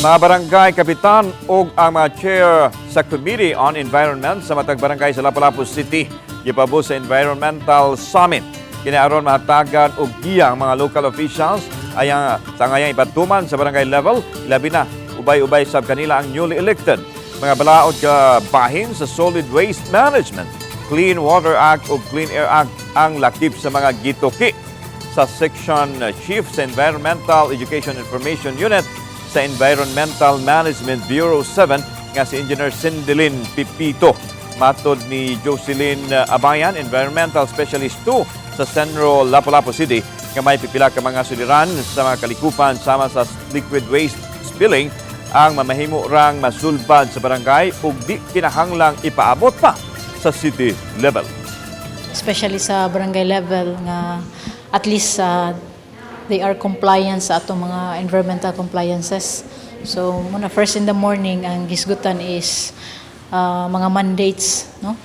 Mga barangay kapitan ug ang mga chair sa Committee on Environment sa matag barangay sa Lapu-Lapu City gipabot sa Environmental Summit. Kini aron mahatagan og giya ang mga local officials ay ang sa ngayang ipatuman sa barangay level, labi na ubay-ubay sab kanila ang newly elected. Mga balaod ka bahin sa Solid Waste Management, Clean Water Act ug Clean Air Act ang lakip sa mga gituki sa Section Chief sa Environmental Education Information Unit sa Environmental Management Bureau 7 nga si Engineer Cindelin Pipito. Matod ni Jocelyn Abayan, Environmental Specialist 2 sa Cenro Lapu-Lapu City, nga may pipila ka mga suliran sa mga kalikupan sama sa liquid waste spilling ang mamahimo rang masulbad sa barangay ug di kinahanglang ipaabot pa sa city level. Especially sa barangay level nga at least they are compliant sa atong mga environmental compliances. So muna, first in the morning, ang gisgutan is mga mandates, no?